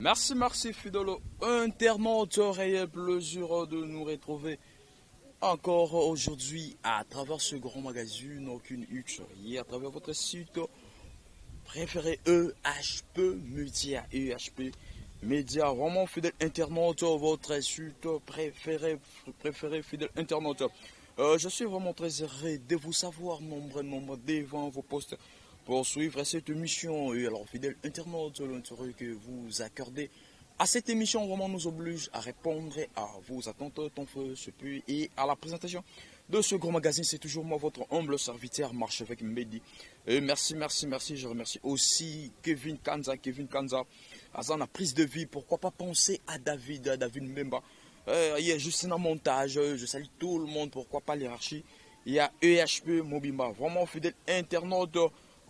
Merci, merci, fidèle internaute. Réel plaisir de nous retrouver encore aujourd'hui à travers ce grand magazine Aucune X et à travers votre site préféré EHP Media. EHP Média, vraiment fidèle internaute, votre site préféré, préféré fidèle internaute. Je suis vraiment très heureux de vous savoir nombreux, nombreux devant vos postes pour suivre cette émission. Et alors, fidèle internaute, l'intérêt que vous accordez à cette émission vraiment nous oblige à répondre à vos attentes, ton feu, ce puits et à la présentation de ce grand magazine. C'est toujours moi, votre humble serviteur, Marchevêque Mbedi. Et merci, merci, merci. Je remercie aussi Kevin Kanza, Kevin Kanza, à la prise de vie. Pourquoi pas penser à David Mbemba. Il y a juste un montage. Je salue tout le monde. Pourquoi pas l'hierarchie. Il y a EHP Mobimba. Vraiment fidèle internaute.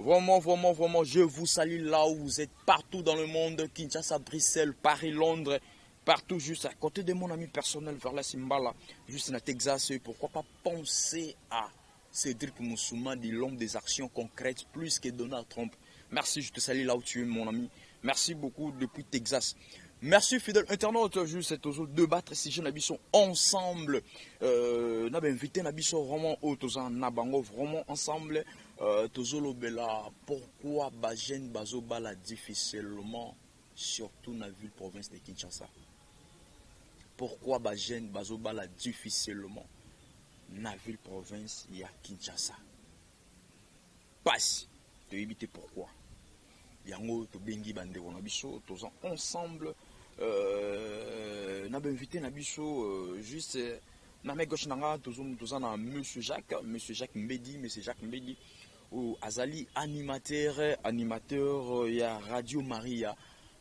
Vraiment, vraiment, vraiment, je vous salue là où vous êtes, partout dans le monde, Kinshasa, Bruxelles, Paris, Londres, partout, juste à côté de mon ami personnel, vers la Simbala, juste dans Texas. Et pourquoi pas penser à Cédric Moussouma, dit l'homme des actions concrètes, plus que Donald Trump. Merci, je te salue là où tu es, mon ami. Merci beaucoup depuis Texas. Merci fidèle internaute, juste toujours débattre si je sont ensemble. Na invité na biso vraiment oyo na bango vraiment ensemble. Tozolobela pourquoi ba jeune bazobala difficilement, surtout dans la ville province de Kinshasa. Pourquoi ba jeune bazobala difficilement na ville province ya Kinshasa? Pasi, toyebi te pourquoi. Yango tobengi bandeko na biso, toza ensemble na bainvité na biso juste na main gauche na nga toza na monsieur Jacques, monsieur Jacques Mbedi, monsieur Jacques Mbedi oyo azali animateur ya Radio Maria,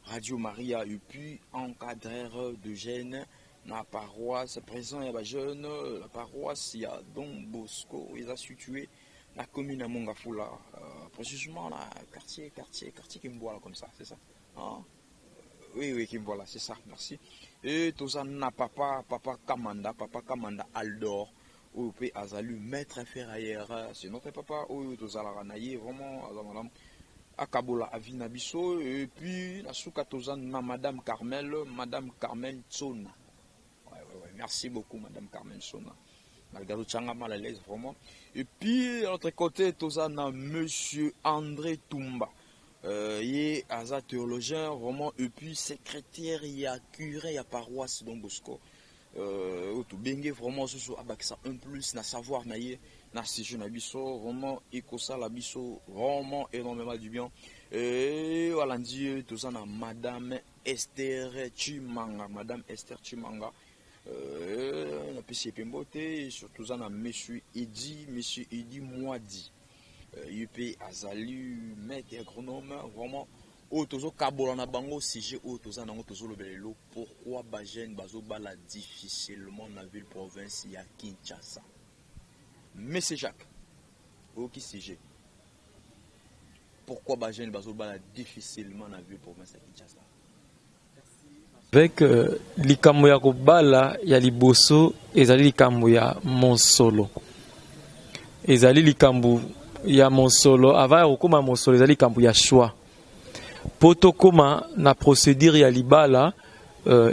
Radio Maria, et puis encadreur de jeunes na paroisse, président ya bajeune la paroisse ya Don Bosco, eza situé la commune à Mont-Ngafula, précisément la quartier Kimbwala, comme ça, c'est ça, hein? Oui, Kimbwala, c'est ça, merci. Et toza na papa Kamanda, papa Kamanda Aldor, oyo mpe azali maître ferrailleur, c'est notre papa oyo tozalaka na ye vraiment, aza malamu, akabola avis na biso. Et puis na suka toza na madame Carmel, madame Carmel Tsona. Ouais. Merci beaucoup, madame Carmel Tsona, malgré tout mal à l'aise vraiment. Et puis à l'autre côté toza na monsieur André Tumba, ye aza théologien vraiment et puis secrétaire ya curé ya paroisse Don Bosco, oyo tobenge vraiment susu abakisa un plus na savoir na ye na sujet na biso, vraiment ekosala biso vraiment énormément du bien. Et walandi toza na madame Esther Chimanga, madame Esther Chimanga, napesi ye mpe mbote. Surtout toza na monsieur Edi, monsieur Edi Mwadi, ye mpe azali maître agronome, vraiment oyo tozokabola na bango sujet oyo toza nango, tozolobela lelo: pourquoi bajeune bazobala difficilement na ville province ya Kinshasa? Monsieur Jacques, oyoki sujet: pourquoi bajeune bazobala difficilement na ville province ya Kinshasa? Avec likambo ya kobala ya liboso ezali likambo ya mosolo, ezali likambo ya mosolo. Avant ya kokóma mosolo, ezali likambo ya choix. Mpo tokóma na procédure ya libala,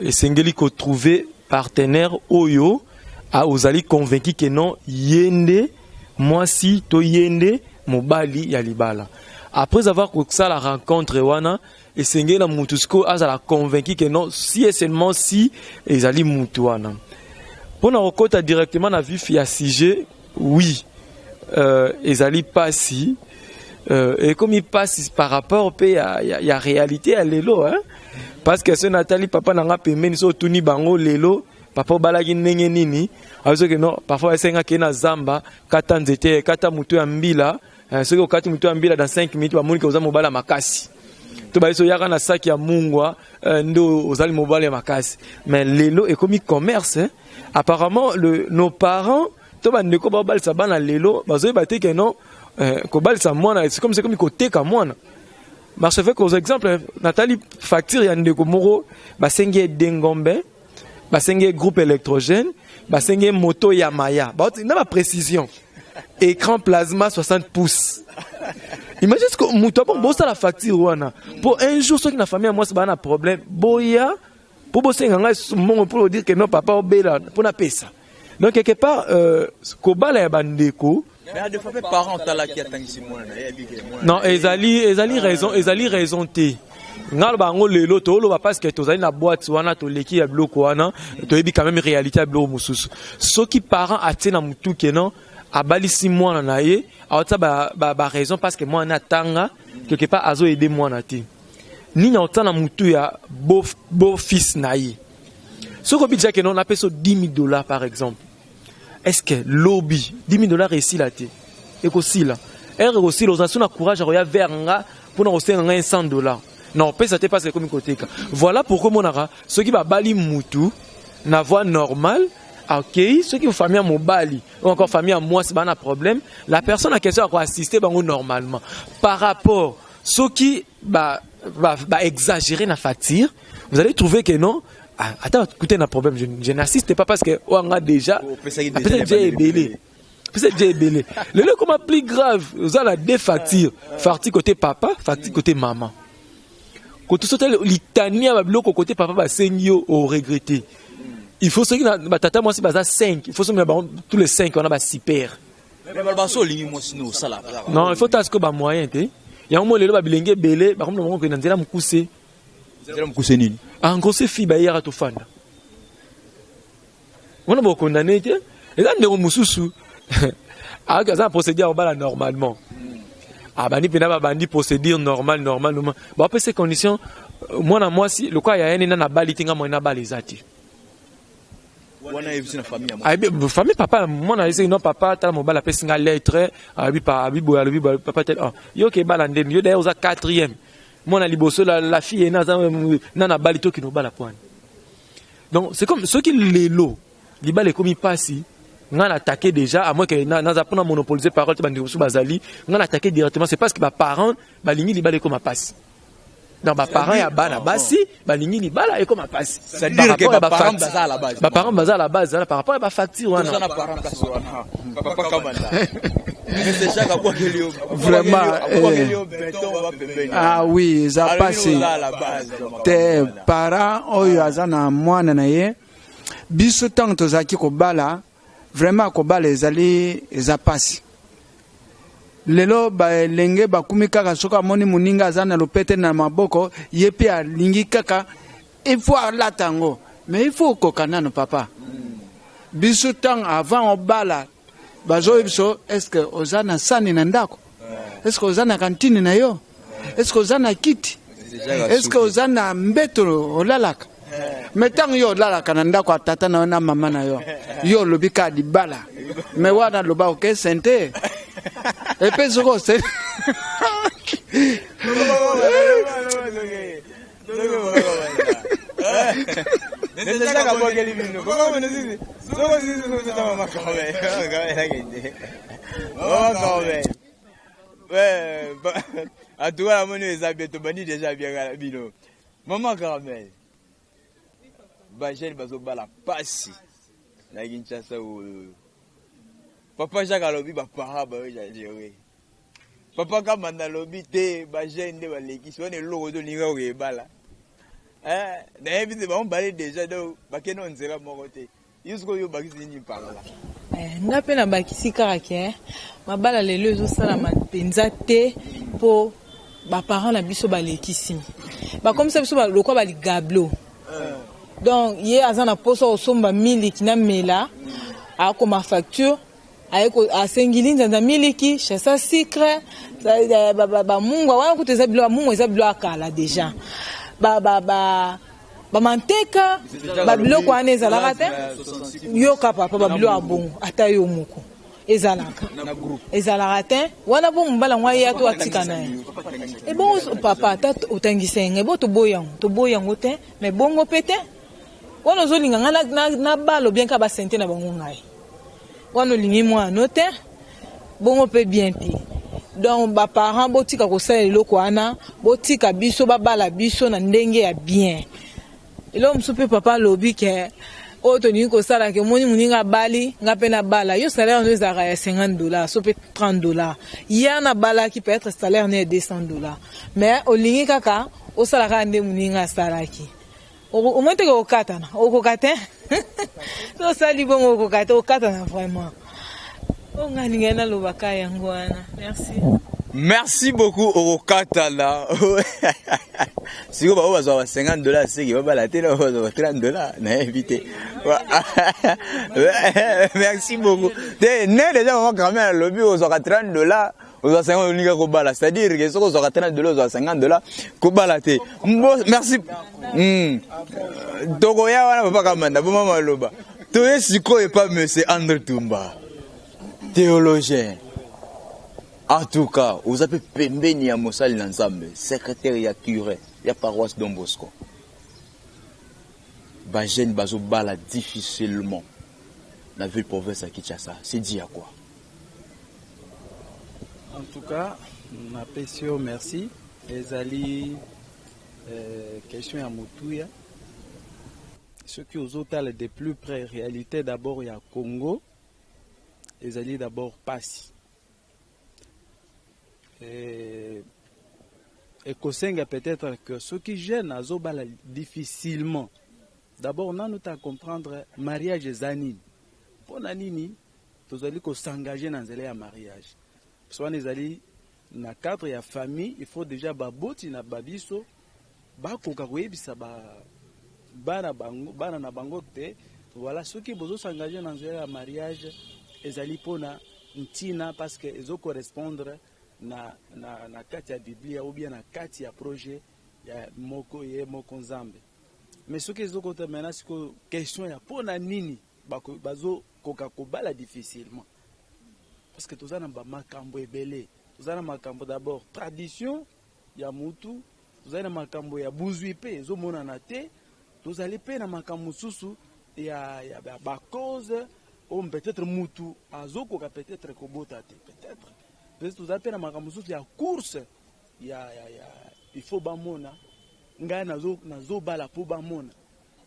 esengeli kotrouver partenaire oyo ozali convaincu ke non, ye nde mwasi to ye nde mobali ya libala. Après avoir kosala rencontre wana, esengeli na mutu sikoyo azala convaincu ke non, si et seulement si ezali mutu wana. Mpona kokɔta directement na vif ya sujet, oui, ezali pasi, ekomi pasi par rapport mpe ya réalité ya lelo, hein? Parce que so natali papa na nga pembeni, so otuni bango lelo: "Papa, obalaki ndenge nini?" Azoki non, parfois esengaki na zamba, kata nzete, kata motu ya mbila. Soki okati motu ya mbila, dans 5 minutes bamoni ke oza mobali ya makasi. To baye so oyaka na saki ya mungwa, nde ozali mobali ya makasi. Mais lelo ekomi commerce, hein? Apparemment nos parents to bandeko baobalisa bana lelo bazoyeba te ke non, kobalisa mwana c'est comme, c'est comme koteka mwana. Marchevêque, aux exemple natali facture ya ndeko moko, basengi ye dengombe, basengi ye groupe électrogène, basengi ye moto ya maya na baprécision, écran plasma 60 pouces. Imagine ce que moto abongo bosala facture wana mpo un jour soki na famille ya mwasi baa na problème, boya mpo bosenga ngai mbongo mpo dire que non, papa obela, mpo napesa. Donc quelque part kobala ya bandeko. Mais des fois mpe parent otalaki, atangisi mwana na ye, ayebi ke mwana Non, ezali raison, ezali raison te. Nga loba yango lelo, tooloba parce que tozali na boîte wana, toleki ya biloko wana, toyebi quand même réalité ya biloko mosusu. Soki parent atie na motu ke non, abalisi mwana na ye, aotia ba raison parce que mwana atanga, quelque part azoaider mwana te. Nini aotia na motu ya beau fils na ye? Soki obi déjà ke non, napesa 10 000 $ par exemple, est ce que lobi 10 000 $ esila te? Ekosila ere, ekosila. Ozala so na courage ya koya vers nga mpona kosenga ngai 100 $, na opesa te parce ekomi koteka. Voilà pourquoi omonaka soki babali mutu na voie normale, akei, soki famille ya mobali ou encore famille ya mwasi baa na problème, la personne en question akoassister bango normalement. Par rapport soki ba exagérer na facture, vous allez trouver que non, ah, attends, écoutez, un problème, je n'assiste pas parce que on a déjà Opesaki peut-être déjà ebele, peut-être déjà ebele. Lelo ekoma plus grave, oza deux factures, facture côté papa, facture côté maman. Koto soki litanie ya babiloko côté papa basengi yo, oregretter. Il faut, soki na batata mwasi baza 5, il faut soki na bango tous les 5 wana basiper. Mais baloba so olingi mwasi no osala. Non, il faut tala sikoyo bamoyen te. Yango mo lelo babilenge ebele bakomi na bango kokende na nzela mokuse. Nzela mokuse nini? En gros, se fille bayaka tofanda wana, bokondane te. Eza ndeko mosusu aza na procédure ya kobala normalement, abandi mpena, babandi procédure normal, normal, normal, bapesa condition mwana mwasi lokola yaya nde nana abali te, nga mwana nabala eza te. Wana ayebisi na famille ya mwasi? Ayebi famille papa mwana, ayebisi non, papa, tala, mobali apesi nga lettre, alobi pa abi boye, alobi boye, papa tel, oh, yo ke ebala ndeni yo, d'ailleurs oza quatrième mwana liboso, la fille ena aza nana abali, tokende obala pwani. Donc c'est comme soki lelo libala ekomi mpasi, nga na attaqué déjà, à moins que naza mpona monopoliser parole te, bandeko mosusu bazali, nga na attaqué directement, c'est parce que baparent balingi libala ekoma mpasi. Donc baparent ya bana basi balingi libala ekoma mpasi. C'est-à-dire que baparent baza à la base. Baparent baza à la base par rapport ya bafacture wana. Toza na parent place wana, papa Kamanda. Mr Jacques abwakeli yo. Vraiment, abwakeli yo béton wa pembeni. Ah oui, eza Alobi pasi. oza à la base. Te, parent oyo aza na mwana na ye, biso ntango tozalaki kobala, vraiment kobala ezali, eza pasi. Lelo balenge bakumi kaka, soki amoni moninga aza na lopete na maboko, ye mpe alingi kaka, il faut alata yango. Mais il faut okoka nano, papa. Biso ntango avant obala, bazoyebi biso: est ce que oza na sani na ndako? Est ce que oza na kantine na yo? Est ce que oza na kiti? Est ce que oza na mbeto olalaka? Mais ntango yo olalaka na ndako ya tata na yo na mama na yo, yo olobi kaka libala. Mais wana aloba oke sente epe soki ose Mr Jacques abwakeli bino. Soko sisi mama Carmen. Mama Carmen. Ouais, en tout cas, namoni eza bien, tobandi déjà bien kala bino. Mama Carmel. Bajeunes bazobala pasi na Kinshasa oyo. Papa Jacques alobi baparent baoexagérer. Papa Kamanda alobi te, bajeunes nde balekisi wana eloko tolinga koyebala. Eh, nayebi te, bango bale déjà, donc bakende na nzela moko te. Yo sikoyo obakisi nini par là? Nga mpe nabakisi kaka ke mabala lelo ezosalama mpenza te mpo baparent na biso balekisi, bakomisa biso lokwa baligablo. Donc ye aza na mposa kosomba miliki na mela, akoma facture, asengi linzanza, miliki, chasse sucre, bamungwa wana kutu eza bilo, bamungwa eza bilo ya kala déjà, bamanteka, babiloko wana ezalaka te. Yoka papa, babilo ya bongo ata yo moko ezalaka, ezalaka te wana. Mpo mobala yango aya to atika na ye, ebongo papa ata otangisa ye ngai bo, toboyi yango, toboyi yango te. Mais bongo mpe te wana ozolinga ngai na balo bien kaka basente na bango, ngai wana olingi mwana te, bongo mpe bien te. Donc baparent botika kosala eloko wana, botika biso babala biso na ndenge ya bien. Eloko mosusu mpe papa alobi ke Oyo tolingi kosala ke omoni moninga abali, nga mpe nabala. Yo salaire no ezalaka ya 50 $ so mpe 30 $. Ye wana abalaki, peut-être salaire ne ya 200 $, mais olingi kaka osala kaka nde moninga asalaki. Omoni teke okatana, okoka te. So osali bongo, okoka te, okatana vraiment. Oyo ngai alingai nalobaka yango wana. Merci. Merci beaucoup. Okokatana sikoyo, bango bazwa ba 50 $ seki babala te, na bazwa ba 30 $, nayebi te. Merci beaucoup. Te ne déjà mama grand-mère alobi ozwaka 30 $, ozwa 50, olinga kobala, c'est-à-dire que soki ozwaka 30 $, ozwa 50 $, kobala te. Merci. Tokoya wana, papa Kamanda, boma maloba. Toye sikoyo epa monsieur André Tumba, théologien. En tout cas, oza mpe pembeni ya mosali na Nzambe, secrétaire ya curé ya paroisse Don Bosco. Bajeune bazobala difficilement na ville province ya Kinshasa, c'est dit à quoi? En tout cas, napesi yo merci. Ezali question ya motuya. Soki ozotala de plus près réalité d'abord ya Congo, ezali d'abord pasi. Ekosenga peut-être que soki jeune azobala difficilement, d'abord nanu ta comprendre mariage eza nini, mpo na nini tozali kos'engager na nzela ya mariage. So wana ezali na cadre ya famille, il faut déjà baboti na babiso bakoka koyebisa bana bango, bana na bango te: voilà, soki bozos'engager na nzela ya mariage, ezali mpona ntina, parce que ezocorrespondre na kati ya Biblia ou bien na kati ya projet ya moko ye moko Nzambe. Mais soki ezokota maintenant sikoyo question ya mpona nini bazokoka kobala difficilement, parce que toza na bamakambo ebele. Toza na makambo d'abord tradition ya mutu, tozali na makambo ya buzwi mpe ezomonana te, tozali mpe na makambo mosusu ya bacause oyo peut-être mutu azokoka peut-être kobota te. Peut-être tozali mpe na makambo mosusu ya course ya il faut bamona ngai nazobala mpo bamona.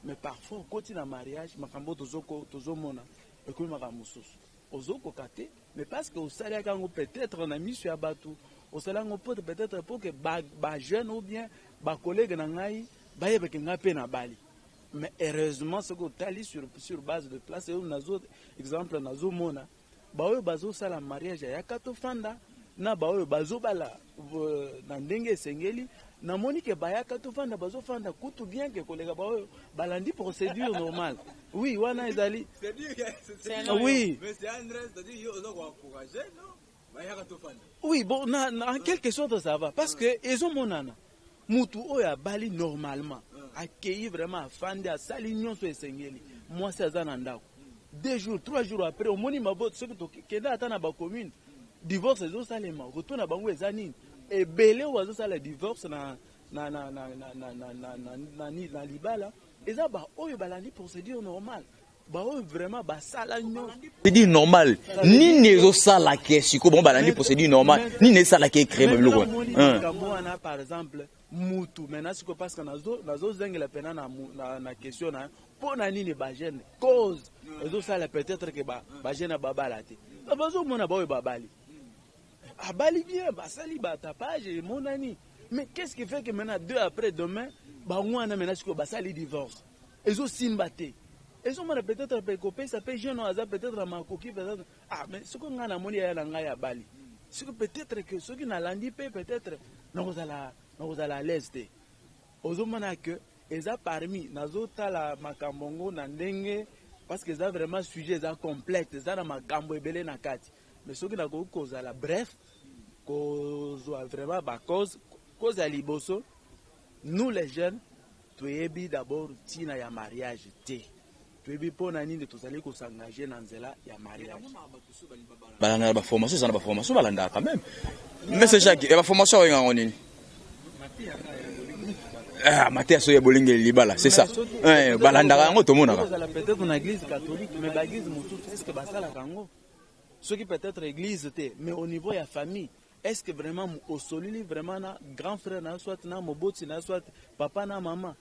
Mais parfois okoti na mariage, makambo tozomona ekomi makambo mosusu, ozokoka te. Mais parce que osaliaka yango peut-être na miso ya bato, osali yango po peut-être po ke bajeune ou bien bacollègue na ngai bayebeke ngai mpe na bali. Mais heureusement, soki otali sur base de place oyo nazo exemple nazomona baoyo bazosala mariage ayaka tofanda na baoyo bazobala na ndenge esengeli, namoni ke bayaka tofanda bazofanda kutu bien ke koleka baoyo balandi procédure normale. Oui, wana ezali oui. Oui, bon, en quelque sorte ça va, parce que ezomonana mutu oyo abali normalement, akei vraiment, afandi, asali nyonso esengeli, mwasi aza na ndako, 2 jours, 3 jours après, omoni mabota. Soki tokende ata na bacommune, divorce ezosalema. Retour na bango eza nini? Ebele oyo bazosala divorce na libala eza baoyo balandi procédure normale, baoyo vraiment basala nyonso. Procédure normale nini ezosalaka sikoyo? Bango balandi procédure normale, nini esalaka ecrée babiloko? Makambo wana, par exemple mutu maintenant sikoyo, parce que nazozengela mpena na question na mpo na nini bajeune, cause ezosala peut-être ke bajeune babala te, bazomona baoyo babali, abali bien, basali batapage emonani. Mais qu'est-ce qui fait que maintenant, deux après demain, bango wana maintenant sikoyo basali divorce, ezosimba te? Ezomona peut-être mpe kopesa mpe jeune oyo aza peut-être na makoki, peut-être: ah, mais soki ngai namoni yaya na ngai abali soki, peut-être que soki nalandi mpe, peut-être nakozala à l'aise te. Ozomona que eza parmi nazotala makambo yango na ndenge, parce que eza vraiment sujet eza complète, eza na makambo ebele na kati. Mais soki nakoki kozala bref, kozwa vraiment bacause, cause ya liboso, nous les jeunes toyebi d'abord ntina ya mariage te, toyebi mpo na nini tozali kos'engager na nzela ya mariage. Balandaka baformation, eza na baformation balandaka quand même. Mais Jacques, ya baformation oyenga yango nini? Ah, mateya so ya bolengeli libala, c'est ça. Balandaka yango, tomonaka. Kozala peut-être na église catholique, mais baéglise mosusu, est ce que basalaka yango? Soki peut-être église te, mais au niveau ya famille, est ce que vraiment osolili vraiment na grand frère na yo, soit na moboti na yo, soit papa na mama?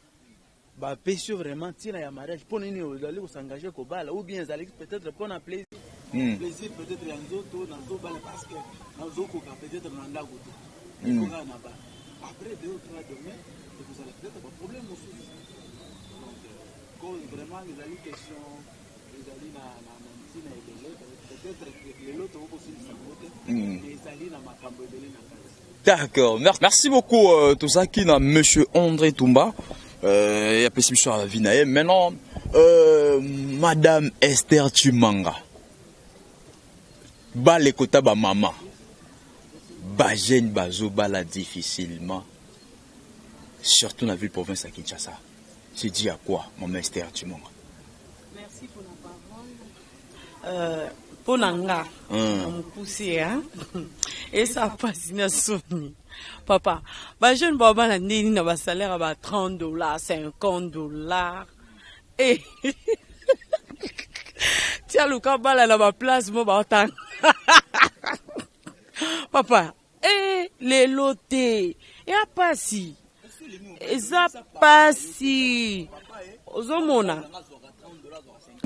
Bapesi yo vraiment ntina ya mariage, mpo nini ozali kos'engager kobala, ou bien ezalaki peut-être mpona plaisir, plaisir peut-être ya nzoto, nazobala parce que nazokoka peut-être na ndako te, kaka na bala. Après deux ou trois demain ekozala peut-être baproblème mosusu. Donc cause vraiment ezali question, ezali na ntina ebele. Peut-être lelo tokokosilisa yango te, mais ezali na makambo ebele na kati. D'accord. Merci beaucoup, tozaki na Monsieur André Toumba. Ya pesi biso ya vie na ye. Maintenant, Madame Esther Chimanga. Balekota ba mama. Ba jeune bazo bala difficilement. Surtout dans la ville province à Kinshasa. C'est dû à quoi, Maman Esther Chimanga? Merci pour la parole. Mpo na nga, na mokuse, eza mpasi na soni, papa. Bajeune babala ndeni na basalaire ya ba 30 $, 50 $? E tia luka bala na baplace mo baotanga, papa. E lelo te, eya pasi, eza pasi. Ozomona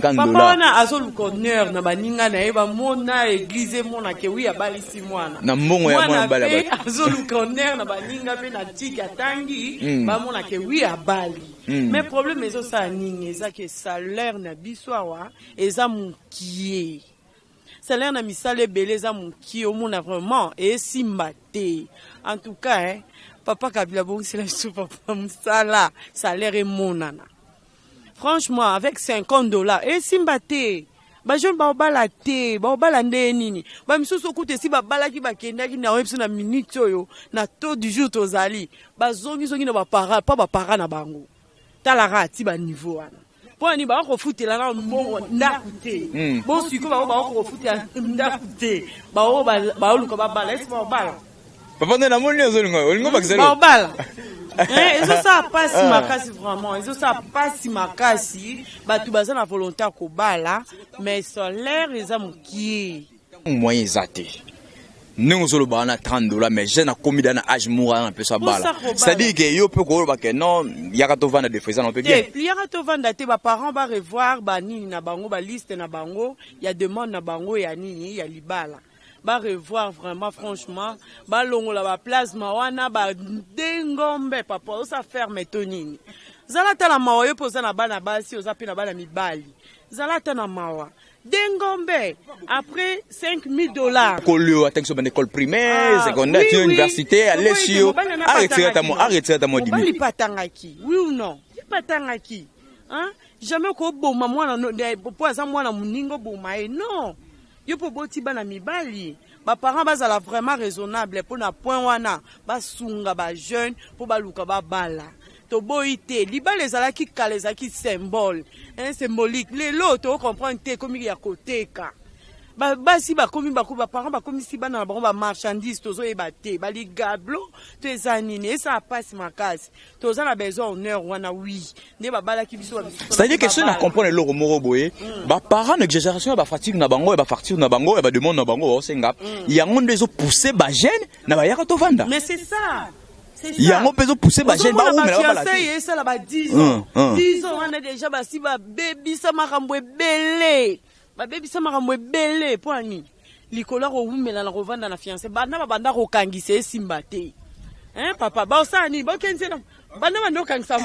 papa wana azoluka honneur na baninga na ye, bamona église, emonake wi abalisi mwana. Na mbongo ya mwana bala. Mpe azoluka honneur na baninga mpe na tiki atangi, bamonake wi abali. Mais problème ezosala nini? Ezaki salaire na biso awa eza mokie, salaire na misala ebele eza mokie. Omona vraiment esimba te. En tout cas, eh, papa Kabila, bongisela biso papa mosala, salaire emonana. Franchement, avec 50 $ esimba te. Bajeune baobala te, baobala nde nini? Bamisusu okuta esi babalaki, bakendaki na oyo biso na minute oyo na taux du jour tozali, bazongi-zongi na bapara mpo bapara na bango. Talaka ati baniveau wana, mpo nani bakofutela na mbongo ndako te? Bon, sikoyo bango bakokofutela ndako te, bao baoluka babala, esi baobala. Papa nde namoni ozolinga, olingo bakisa. Baobala, ezosala mpasi makasi, vraiment ezosala mpasi makasi. Bato baza na volonté ya kobala, mais salaire eza mokie. Moyen eza te. Ndenge ozoloba wana 30 $, mais jeune akomi da na âge moko wana mpe so abala, c'est-à-dire que yo mpe koloba ke non, yaka tovanda, defo eza na mpe bien. Te, yaka tovanda te. Baparent barevoir banini na bango, baliste na bango ya demande na bango ya nini, ya libala. Barevoir vraiment, franchement, balongola baplasma wana badengombe. Papa, osa ferme to nini? Zala ata na mawa. Yo mpe oza na bana basi, oza mpe na bana mibali, zala ata na mawa. Dengombe après 5000 $. Kolio atangisi so bana école primaire, secondaire, ti université, alesi yo, aretire ata mwa. Mobali mpe atangaki, oui ou non? Ye mpe atangaki. Jamais koboma mwana po aza mwana moninga, oboma ye, non. Yo mpo oboti bana mibali. Baparent bazala vraiment raisonnable mpo na point wana, basunga bajeune mpo baluka babala. Toboyi te, libala ezalaki kala, ezalaki symbole, hein, symbolique. Lelo tocomprendre te, ekomi ya koteka. Basi bakomi, baparent bakomisi bana na bango bamarchandise. Tozoyeba te baligablo to eza nini. Esala mpasi makasi. Toza na besoin honneur wana, oui, nde babalaki biso. C'est-à-dire que soki na comprendre eloko moko boye, baparent na exagération ya bafacture na bango, ya bafacture na bango, ya bademande na bango baosenga, yango nde ezopousse bajeune na bayaka tovanda. Mais c'est ça. Yango mpe ezopousse bajeune baumela, babala te. Esala ba 10 ans, 10 ans wana déjà basi babebisa makambo ebele, babebisa makambo ebele. Mpo ya nini? Likolo ya kowumela na kovanda na fiancé, banda babanda kokangisa, esimba te. Hein, papa, baosala nini? Bakende na banda banda okangisa,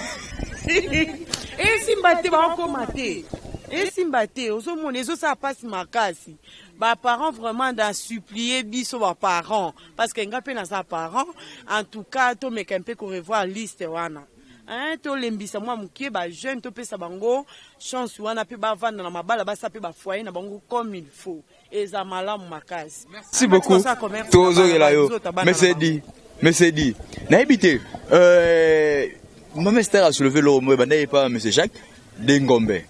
esimba te, baokoma te, esimba te. Ozomona ezosala mpasi makasi. Baparent vraiment da supplie biso baparent, parce que nga mpe naza parent. En tout cas, tomeka mpe korevoir liste wana, hein, tolembisa mwa mokie bajeune, topesa bango chance wana mpe bavanda na mabala, basala mpe bafoyer na bango comme il faut. Eza malamu makasi. Merci beaucoup. Tozongela yo, mesedi mesedi. Nayebi te, mama Ester asoulevé eloko moko ebanda ye pa monsieur Jacques Dengombe,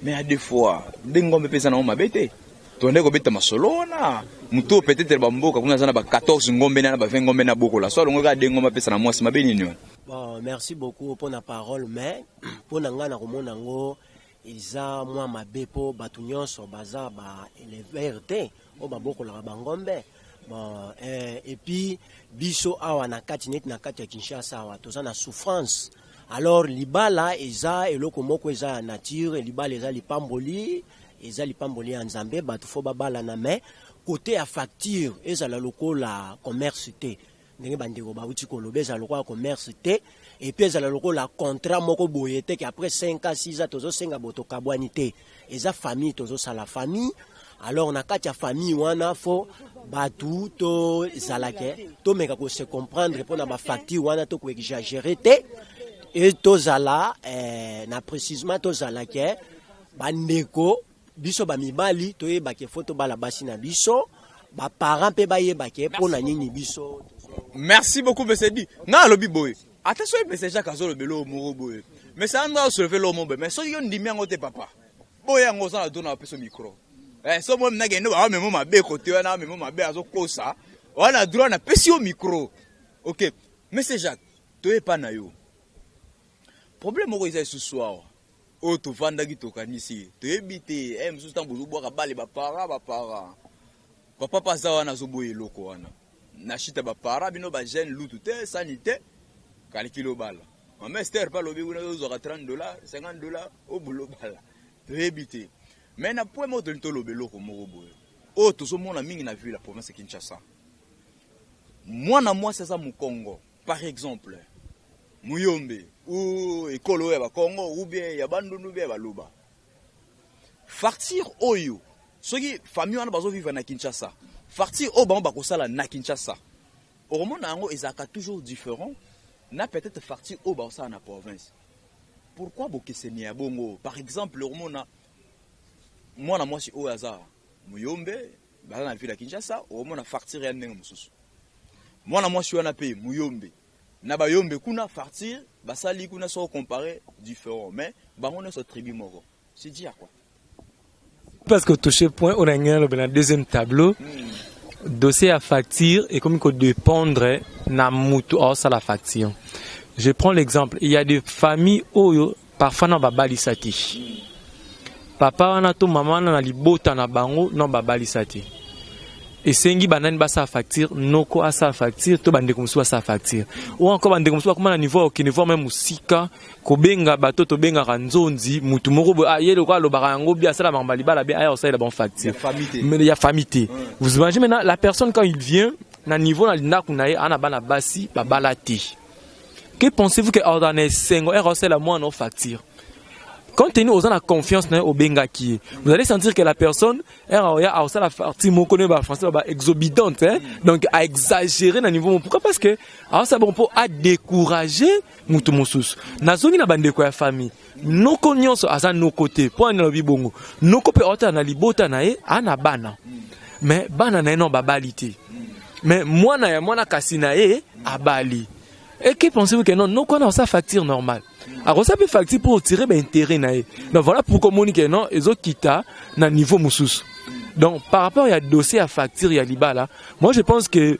mais à deux fois Dengombe mpe eza nango mabe te. Tobandaki kobeta masolo wana, moto oyo peut-être bamboka kuna aza na ba 14 ngombe na ba 20 ngombe na bokola, so alongo kaka Dengombe apesa na mwasi, mabe nini wana? Bon, merci beaucoup mpona parole, mais mpo na ngai na komona yango eza mwa mabe, mpo bato nyonso baza baéleveur te oyo babokolaka bangombe. Bon, et puis biso awa na kati, neti na kati ya Kinshasa awa, toza na souffrance. Alors libala eza eloko moko eza ya nature, libala eza lipamboli, eza lipamboli ya Nzambe, bato fo babalana, mais côté ya facture ezala lokola commerce te. Ndenge bandeko bauti koloba, ezala lokola commerce te, et puis ezala lokola contrat moko boye te ke après 5 ans, 6 ans tozosenga bo tokabwani te. Eza famille, tozosala famille. Alors na kati ya famille wana, fo bato tozalake tomeka kose comprendre mpona bafacture wana, tokoexagérer te e tozala na précisement, tozala ke bandeko biso bamibali toyebake fo tobala basi na biso, baparent mpe bayebake mpo na nini biso. Merci beaucoup, monsieur Di. Nga alobi boye, ata soki monsieur Jacques azolobela oyo moko boye, mais sa nga osoulever lo moko boye, mais soki yo ndimi yango te, papa, boye yango oza na do na bapesa micro. So moi nakende bamemo mabe kote wana, memo mabe azokosa wana, droit napesi yo micro. Ok, monsieur Jacques, toyepa na yo. Problème moko eza lisusu awa oyo tovandaki, tokanisi, toyebi te. Mosusu ntango bozobwaka bale, baparent, papa mpe aza wana, azoboya eloko wana na shita baparent. Bino bajeune, lutu te, sani te, kalikili obala. Mama Ester mpe alobi kuna ozwaka 30 $, 50 $, obula obala, toyebi te. Mais na point moko tolingi toloba eloko moko boye oyo tozomona mingi na ville ya province ya Kinshasa: mwana mwasi aza mokongo, par exemple muyombe ou ekolo oyo ya Bakongo ou bien ya Bandundu ou bien ya Baluba, facture oyo soki famille wana bazovivre na Kinshasa, facture oyo bango bakosala na Kinshasa, okomona yango ezalaka toujours différent na peut-être facture oyo bakosala na province. Pourquoi bokeseni ya bongo? Par exemple, okomona mwana mwasi oyo aza muyombe, baza na ville ya Kinshasa, okomona facture ya ndenge mosusu. Mwana mwasi wana mpe muyombe na bayombe kuna, facture basali kuna, so compare différent, mais bango nyonso tribu moko. C'est dire quoi? Parce que touché point on a le deuxième tableau, dossier à facture et comme il dépendre na mutu la facture. Je prends l'exemple, il y a des familles oyo parfois na babalisa te. Papa wana to mama wana na libota na bango no babalisa te. Esengi banani basala facture? Noko asala facture to bandeko mosusu basala facture, ou encore bandeko mosusu bakoma na niveau ya okende voir même mosika, kobenga bato tobengaka nzonzi, mutu moko boye, ah, ye lokola alobaka yango bi asala makambo ya libala bi aya kosalela bango facture. Mais ya famille te. Vous imaginez maintenant la personne, quand il vient na niveau na ndako na ye, ana bana basi babala te, que pensez-vous que ordana esengo ere osala mwana facture? Quand tenu oza na confiance na ye, obengaki ye, vous allez sentir que la personne ere oya aosala facture moko ne bafrançais ba exorbitante, hein? Donc a exagéré na niveau. Pourquoi? Parce que aosala bon mpo adécourager mutu mosusu. Nazongi na bandeko ya famille, noko nyonso aza noko te. Mpo ani nalobi bongo? Noko mpe aotala na libota na ye, aa na bana, mais bana na ye no babali te, mais mwana ya mwana kasi na ye abali. Et que pensez-vous que non, noko wana osala facture normale, akosala mpe facture pour tirer baintérêt na ye? Donc voilà pourquoi omoni ke non, ezokita na niveau mosusu. Donc par rapport ya dossier ya facture ya libala, moi je pense que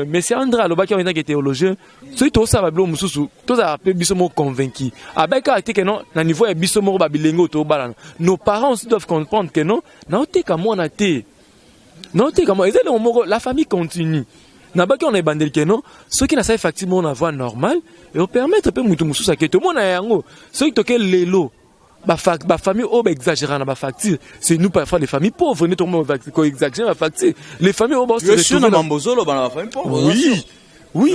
monsieur André alobaki yango etake théologien. Soki tosala babiloko mosusu, tozala mpe biso moko convaincu abai kaka te ke non, na niveau ya biso moko babilenge oyo tobalana, nos parents aussi doivent comprendre que non, naoteka mwana te, naoteka mwana eza eloko moko, la famille continue. Nabaki wana ebandeli ke non, soki nasali facture moko na voie normale, ekopermettre mpe motu mosusu ake tomona yango. Soki toke lelo, bafamille oyo baexagéra na bafacture, c'est nous parfois les familles pauvres nde tokoma koexagérer bafacture. Les familles oyo oui,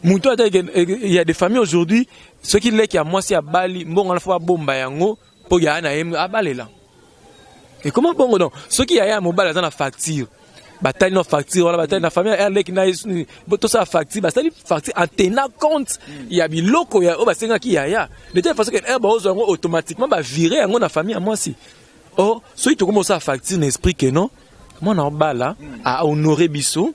moto ata, il y a des familles aujourd'hui, soki leki ya mwasi abali, mbongo wana fo babomba yango mpo yaya na ye abalela. Ekoma bongo. Donc soki yaya ya mobali aza na facture, batali na facture wana, batali na famille ya leki na ye, tosala facture, basali facture en tenant compte ya biloko ya oyo basengaki yaya, de telle façon que ere baozwa yango, automatiquement bavire yango na famille ya mwasi. Or soki tokomi osala facture na esprit ke non, mwana obala ahonore biso,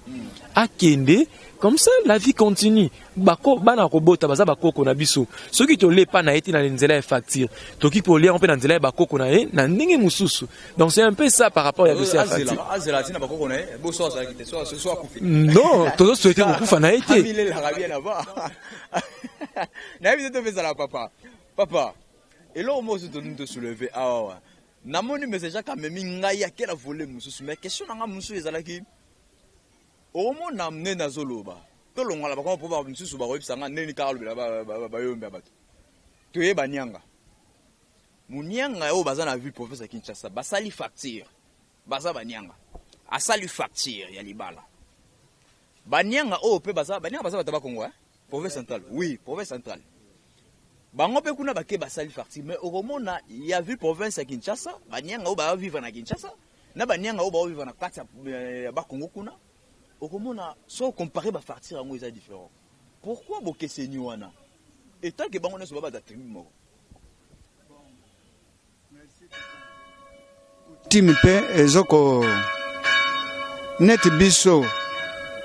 akende comme ça, la vie continue. Bako bana kobota baza bakoko na biso. Soki tolepa na ye te na nzela ya facture, toki kolia mpe na nzela ya bakoko na ye na ndenge mosusu. Donc c'est un peu ça par rapport ya dossier ya facture. Azela ntina bakoko na ye bo so azalaki te, so akufi. Non, tozosouhaite kokufa na ye te. Amilelaka bien avant, nayebi te. Topesala papa, papa, eloko moko so tolingi tosoulever awawa. Namoni message amemi ngai akela volet mosusu, mais question na ngai mosusu ezalaki, okomona nde nazoloba, tolongola bakoma mpo misusu bakoyebisa nga ndeni kaka alobela bayombe ya bato. Toyeba nianga. Munianga oyo baza na ville province ya Kinshasa basali facture. Baza banianga. Asali facture ya libala. Banianga oyo pe baza banianga baza bato ba Congo hein? Province centrale. Oui, province centrale. Bango pe kuna bake basali facture mais okomona ya ville province ya Kinshasa, banianga oyo ba vivre na Kinshasa na banianga oyo ba vivre na kati ya ba Congo kuna okomona so comparer ba facture yango eza différent. Pourquoi bokeseni wana? Etant que bango nyonso ba baza tribu moko. Coutume mpe ezoko neti biso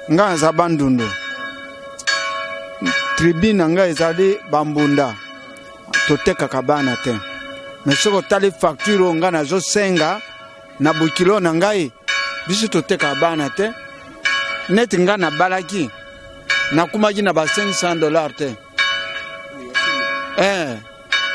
ngai naza bandundu tribu na ngai ezali bambunda totekaka bana te me soki otali facture oyo ngai nazosenga na bokilo na ngai biso totekaka bana te neti ngai nabalaki nakumaki na ba 500 dollar te eh,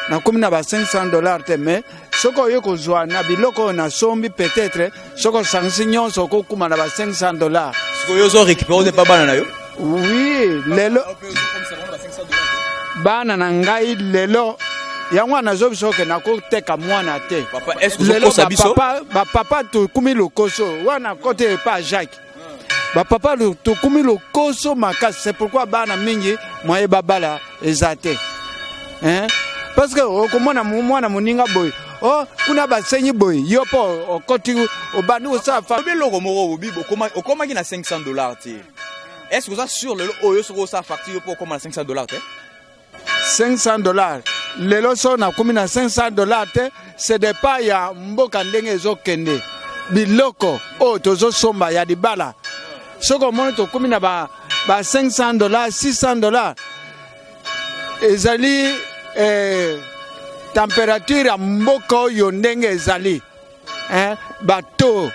nakomi na ba 500 dollars te mais soki oye kozwa na biloko oyo nasombi peut-être soki osangisi nyonso okokuma na ba 500 dollars. Sikoyo ozo récupérer oza epa bana na yo? Oui, lelo bana na ngai lelo yango wana nazo biso ke nakoteka mwana te. Papa, est-ce que ozokosa biso? Bapapa tokumi lokoso wana kote epa Jacques. Ba papa tokomi lokoso makasi, c'est pourquoi bana mingi moye babala eza te hein? Parce que okomona mwana moninga boye oh, kuna basengi boye yo mpo okoti obandi kosala fa eloko moko obi okomaki na 500 dollars te. Est-ce que oza sur lelo oyo soki osala facture yo mpo okoma na 500 dollars te? 500 dollars lelo so nakomi na 500 dollars te c'est dépend ya mboka ndenge ezokende biloko oyo tozosomba ya libala soki omoni tokomi na ba, ba 500 dollars 600 dollars ezali eh, temperature ya mboka oyo ndenge ezali eh, bato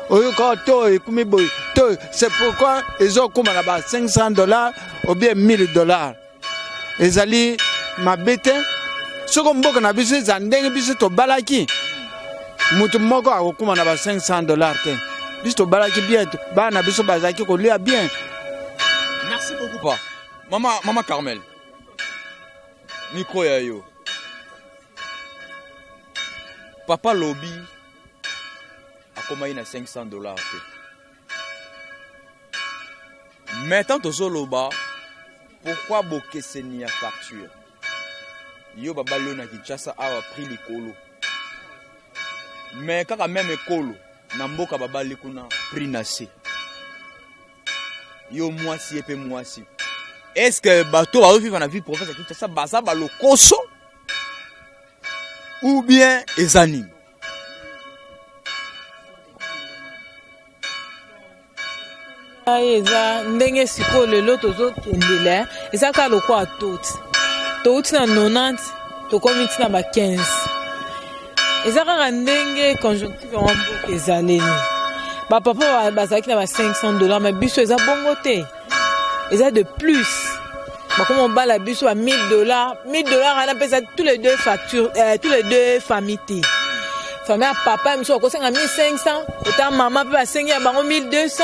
oyoka to ekomi boye to c'est pourquoi ezokoma na ba 500 dollars ou bien 1000 dollars Ezali mabe te soko mboka na biso eza ndenge biso tobalaki, moto moko akokuma na ba 500 dollars te. Biso tobalaki bien, bana na biso bazalaki kolia bien. Merci beaucoup pa. Mama, mama Carmel. Micro ya yo. Papa lobi akomaki na 500 dollars te. Mais tant tozoloba pourquoi bokeseni ya facture? Yo babali yo na Kinshasa awa prix likolo. Mais kaka meme ekolo na mboka babali kuna prix na se. Yo mwasi ye pe mwasi. Est-ce que bato bazo vivre na vie province ya Kinshasa baza ba lokoso ou bien eza nini? Ngai eza ndenge sikoyo lelo tozokendela eza kaka lokola toti touti na 90 tokomi ti na ba 15 eza kaka ndenge conjoncture yango mboka ezaleli bapapa bazalaki na ba 500 dollars mais biso eza bongo te eza de plus bakoma kobala biso ba 1000 dollars 1000 dollars wana mpe eza tous les deux facture euh, tous les deux famille te famille ya papa mosusu bakosenga 1500 ota mama mpe basengi ya bango 1200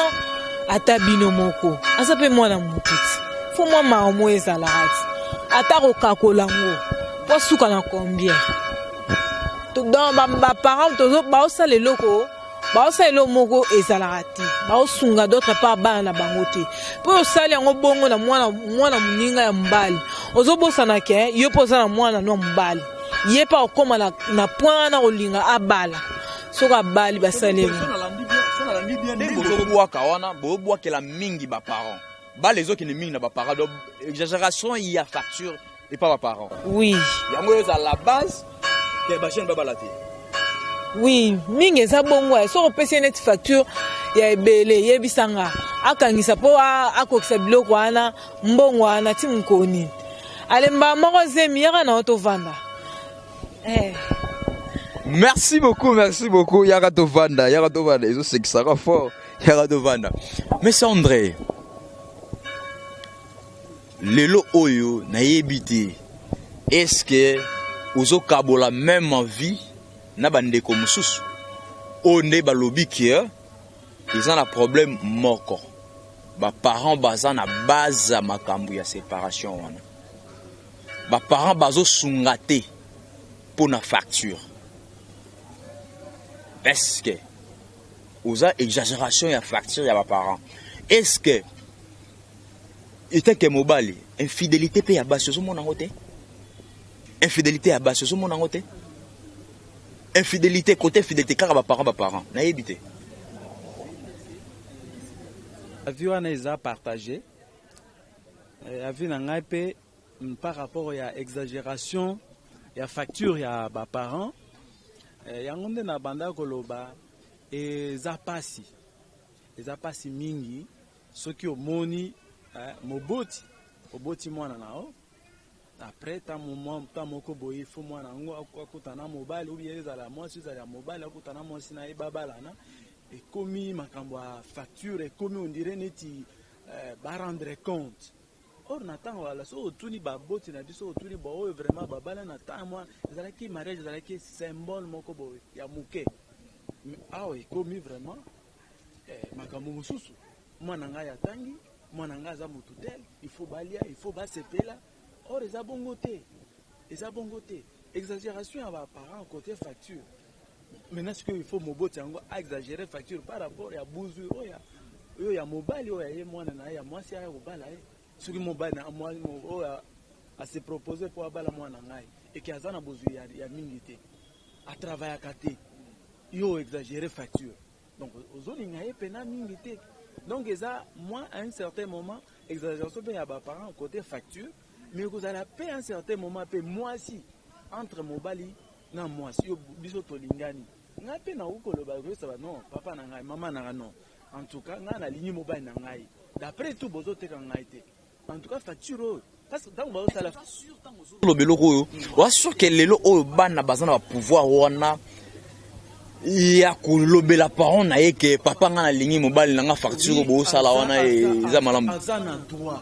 ata bino moko aza mpe mwana motu ti fo mwa mawa mo ezalaka ti ata kokakola yango po asuka na combien donc baparent baosala eloko Baosala eloko moko ezalaka te, baosunga d'autre part bana na bango te. Mpo osali yango bongo na mwana mwana moninga ya mobali, ozobosana ke yo mpe oza na mwana no ya mobali, ye mpe akokoma na, na point wana kolinga abala. Soki abali basali ye ndenge bozobwaka wana bobwakela mingi ba parents bala ezokende mingi na ba parents donc exagération ya facture epa ba parents. Oui. Yango eza la base que ba jeunes babala te. Oui, mingi eza bongo ya soki opesi ye neti facture ya ebele yebisa nga akangisa mpo akokisa biloko wana mbongo wana ti mokolo nini alemba moko zemi yaka na yo tovanda eh. Merci beaucoup, merci beaucoup. Yaka tovanda, yaka tovanda. Ezo sekisaka fort. Yaka tovanda. Mais André, lelo oyo nayebi te est-ce que ozokabola même envie na bandeko mosusu oyo nde balobi ke eza na problème moko ba parents baza na base ya makambo ya séparation wana. Baparent bazosunga te mpo na facture? Est-ce que oza exagération ya facture ya baparent? Est-ce que etake mobali, infidélité mpe ya basi ozomona yango te? Infidélité ya basi ozomona yango te? Infidélité, côté infidélité, kaka baparent, baparent, nayebi te. Avis wana eza partage. Avis na ngai mpe par rapport ya exagération ya facture ya baparent, yango nde na banda koloba, eza pasi, eza pasi mingi soki omoni moboti oboti mwana na yo, après ta moko boye, faut mwana yango akutana mobali, ou bien ezala mwasi, ezala ya mobali, akutana mwasi na ye, babalana, ekomi makambo ya facture, ekomi on dirait neti barendre compte. Or na ntango wala, so otuni baboti na biso, otuni baoyo vraiment babala na ntango mwa ezalaki mariage, ezalaki symbole moko boye ya moke. Mais awa ekomi vraiment makambo mosusu. Mwana ngai atangi, mwana ngai aza motu tel, il faut balia, il faut basepela. Or eza bongo te, eza bongo te. Exagération ya baparent côté facture, maintenant sikoyo il faut moboti yango exagérer facture par rapport ya buzwi oyo ya mobali oyo aye, mwana na ye ya mwasi aya kobala ye. Soki mobali na oyo ase propose mpo abala mwana ngai, eke aza na bozwi ya mingi te, atravaillaka te, yo exagérer facture, donc ozolinga ye mpena mingi te. Donc eza moi, à un certain moment, exagération mpe ya baparent côté facture, mais kozala mpe un certain moment mpe mwasi, entre mobali na mwasi, yo biso tolingani, ngai mpe nakoki koloba, koyesaba: non, papa na ngai, mama na ngai, non, en tout cas ngai nalingi mobali na ngai, d'après tout bozoteka ngai te, en tout cas facture oyo, parce que ntango bazosala Loba eloko oyo oza sûr ke lelo oyo bana baza na bapouvoir wana ya kolobela parent na ye ke papa, ngai nalingi mobali na nga, facture oyo bosala wana eza malamu? Aza na droit,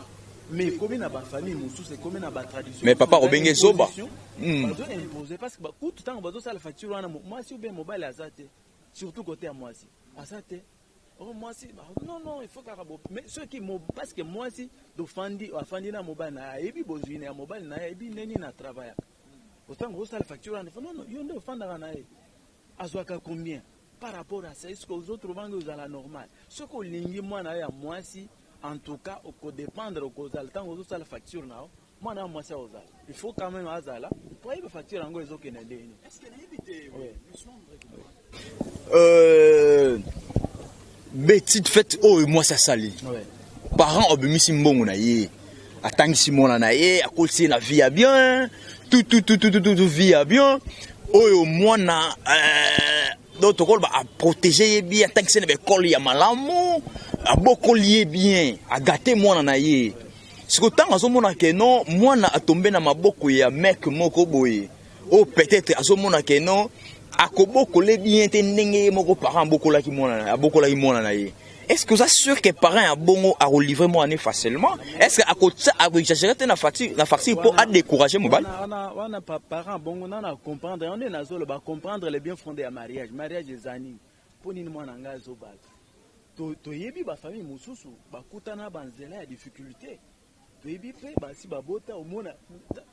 mais ekomi na bafamille mosusu, ekomi na batradition. Mais papa akobenge zoba. Bazo-impose parce que kutu ntango bazosala facture wana, mwasi ou bien mobali aza te, surtout côté ya mwasi aza te. Oh, mwasi, non, non, il faut kaka bo, mais soki parce que mwasi tofandi, afandi na mobali na ye, ayebi bozwi ya mobali na ye, ayebi ndenge nini atravaillaka. Otango osala facture wana, non, non, yo nde ofandaka na ye, azwaka combien par rapport à ça? Est-ce que ozotrouvange ozala normal? Soki olingi mwana yo ya mwasi, en tout cas okodépendre, okozala ntango ozosala facture na yo, mwana ya mwasi akozala, il faut quand même azala po ayeba facture yango ezokende ndenge. Petite fête oyo mwasi asali, parent obimisi mbongo na ye, atangisi mwana na ye, akolisi ye na vie ya bien, tout, tout, tout, tout, tout, tout, vie ya bien oyo mwana donc tokoloba aprotéger ye bien, atangisi ye na baekole ya malamu, abokoli ye bien, agate mwana na ye. Sikoyo ntango azomona ke non, mwana atombe na maboko ya mec moko boye oyo peut-être azomona ke non, akobokole bien te ndenge ye moko parent abokolaki mwana, abokolaki mwana na ye, est ce que oza sûr que parent ya bongo akolivre mwana ne facilement? Est ce que akotia, akoexagérer te na facture mpo adécourager mobali? Wana parent bongo nana comprendre yango nde nazoloba, comprendre le bien fondé ya mariage. Mariage eza nini? Mpo nini mwana ngai azobala? Toyebi bafamille mosusu bakutana banzela ya difficulté, toyebi mpe basi babota. Omona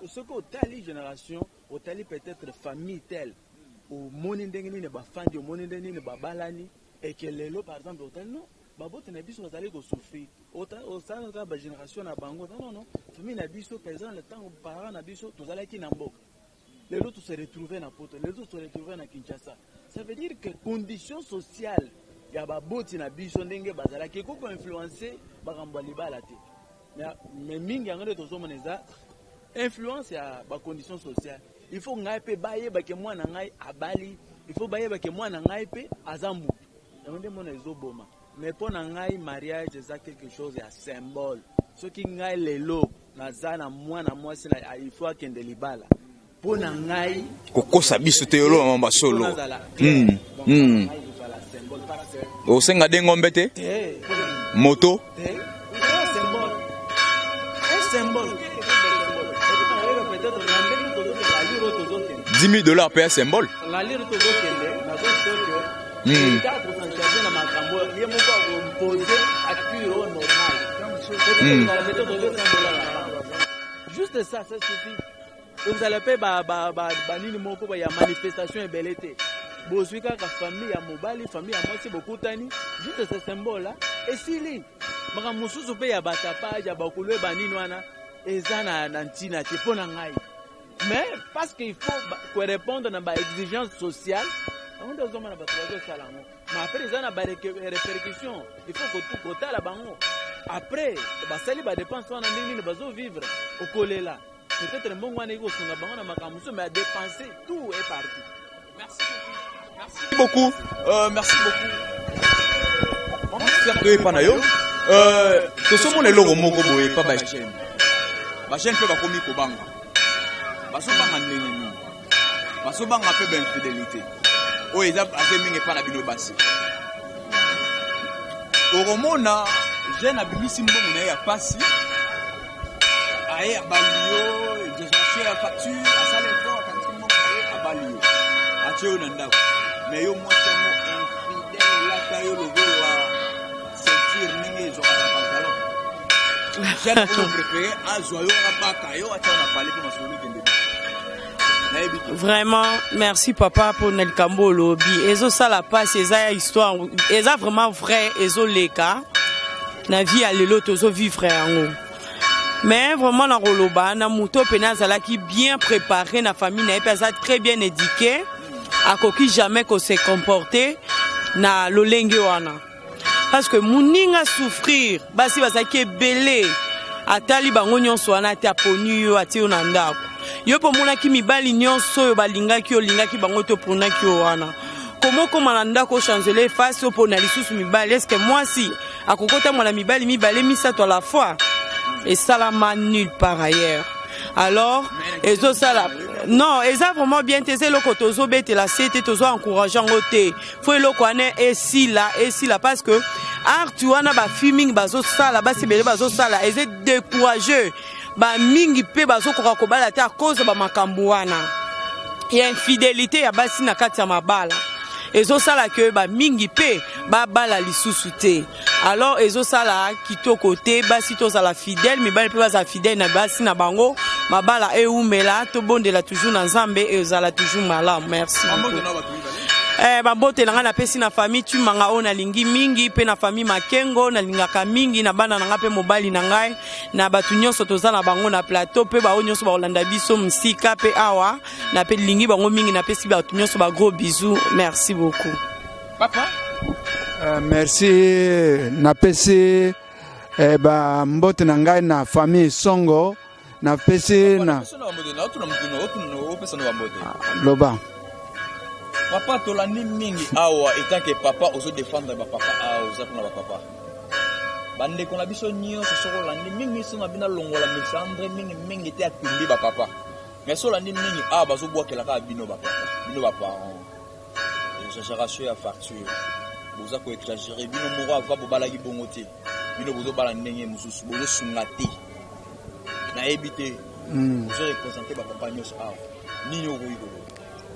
soki otali génération, otali peut-être famille telle, omoni ndenge nini bafandi, omoni ndenge nini babalani, eke lelo par exemple otali, non, baboti na biso bazali kosouffrir, osalaka bagénération na bango, non, non, famille na biso, par exemple ntango parent na biso tozalaki na mboka, lelo tose retrouve na Poto, lelo tose retrouve na Kinshasa. Ça veut dire que condition sociale ya baboti na biso ndenge bazalaki ekoki koinfluence makambo ya libala te. Mais mingi yango nde tozomona eza influence ya bacondition sociale. Il faut ngai mpe bayebake mwana ngai abali, il faut bayebake mwana ngai mpe aza mutu. Yango nde mona ezoboma. Mais mpo na ngai, mariage eza quelque chose ya symbole. Soki ngai lelo naza na mwana mwasi na, il faut akende libala, mpo na ngai Kokosa biso te, oloba mamba solo. Osenga de ngombe te, moto. Symbole. 10 000 $ mpe ya symbole. L'allure tozokende, nazosoke État akosan charge na makambo, ye moko akompose facture oyo normal, peut-être 200 $, juste ça, ça suffit. Ekozala mpe banini moko ya manifestation ebele te. Bozwi kaka famille ya mobali, famille ya mwasi, bokutani, juste ce symbole là, esili. Makambo mosusu mpe ya batapage, ya bakulu, banini wana eza na ntina te mpo na ngai. Mais parce qu'il faut korépondre na baexigence sociale, yango nde ozomona bato bazosala yango. Mais après eza na barépercussion, il faut kotala bango. Après basali badépense wana, ndenge nini bazovivre? Okolela peut-être mbongo wana ekosunga bango na makambo mosusu, mais adépenser, tout est parti. Merci beaucoup. Merci beaucoup. Merci beaucoup. Maman, toyepa na yo. Tosomona eloko moko boye pa bajeune. Bajeune mpe bakomi kobanga. Bazobanga ndenge nini? Bazobanga mpe bainfidélité. Oyo eza aze mingi epa na bino basi. Okomona jeune abimisi mbongo na ye ya pasi, aye abali yo, exagération ya facture, asala effort, akangisi mbongo na ye, abali yo, atie yo na ndako. Mais yo mwasi yango infidèle, elata yo lokola ceinture ndenge ezwaka na pantalon. Jeune oyo préféré azwa yo, abaka yo, atia yo na pale mpe masolo ekende. Nayebi te. Vraiment, merci papa mpona likambo olobi. Ezosala mpasi, eza ya histoire, eza vraiment vrai, ezoleka na vie ya lelo, tozovivre yango. Mais vraiment, na koloba na moto mpena azalaki bien préparé na famille na ye mpe aza très bien éduqué, akoki jamais kose comporter na lolenge wana, parce que moninga souffrir, basi bazalaki ebele, atali bango nyonso wana te, aponi yo, atie yo na ndako. Yo mpo omonaki mibali nyonso oyo balingaki yo, olingaki bango te, oponaki yo wana. Koma okóma na ndako, ochanger face, opona lisusu mibali. Est-ce mwasi akokotambola mibali mibale, misato à la fois? Esalama nulle part ailleurs. Alors ezosala, non, eza vraiment bien te. Eza eloko tozobetela se te, tozo encourage yango te. Faut eloko wana esila, esila, parce que art wana bafille mingi bazosala, basi ebele bazosala, eza décourageux. Bamingi mpe bazokoka kobala te à cause ya bamakambo wana ya infidélité ya basi na kati ya mabala. Ezosala ke bamingi mpe babala lisusu te. Alors ezosala kitoko te. Basi tozala fidèle, mibali mpe bazala fidèle na basi na bango, mabala eumela. Tobondela toujours na Nzambe, ezala toujours malamu. Merci beaucoup. Bambote na ngai napesi na famille Tumanga oyo nalingi mingi, mpe na famille Makengo nalingaka mingi, na bana na ngai mpe mobali na ngai, na bato nyonso toza na bango na plateau, mpe baoyo nyonso bakolanda biso mosika mpe awa, nalingi bango mingi. Napesi bato nyonso bagros bisous. Merci beaucoup. Papa. Merci. Napesi bambote na ngai na famille Songo, napesi na Opesa no bambote. Loba. Papa, tolandi mingi awa, étant que papa ozodefendre bapapa awa, oza mpona bapapa, bandeko na biso nyonso. Soki olandi mingi, so na bino alongola misandre mingi mingi te, atumbi bapapa. Mais so olandi mingi awa, bazobwakela kaka bino bapapa, bino baparent, exagération ya facture. Boza koexagérer bino moko. Ava bobalaki bongo te, bino bozobala ndenge mosusu, bozosunga te. Nayebi te, ozoreprésenter bapapa nyonso awa, nini okoki koloba?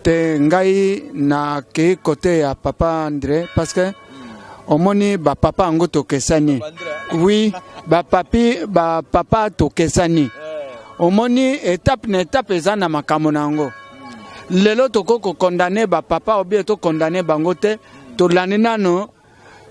Te, ngai nakei kote ya papa André, parce que omoni bapapa yango tokesani. Oui, bapapi, bapapa tokesani. Omoni, étape na étape eza na makambo na yango. Lelo tokoki kokondane bapapa obie tokondane bango te. Tolandi nano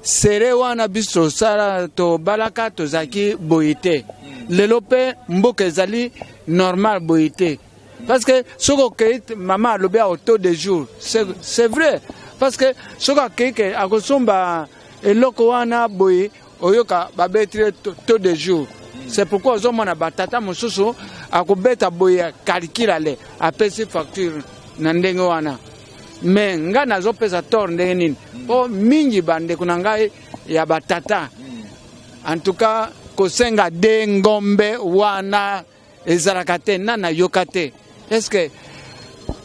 sere wana. Biso tosala, tobalaka, tozalaki boye te. Lelo mpe mboka ezali normal boye te, parce que soki okei, mama alobi au taux de jour, c'est vrai, parce que soki akei ke akosomba eloko wana boye, oyoka babetri taux de jour. C'est pourquoi ozomona batata mosusu akobeta boye calcul, ale apesi facture na ndenge wana. Mais ngai nazopesa tort ndenge nini? Mpo mingi bandeko na ngai ya batata, en tout cas, kosenga de ngombe wana ezalaka te. Na nayoka te. Est-ce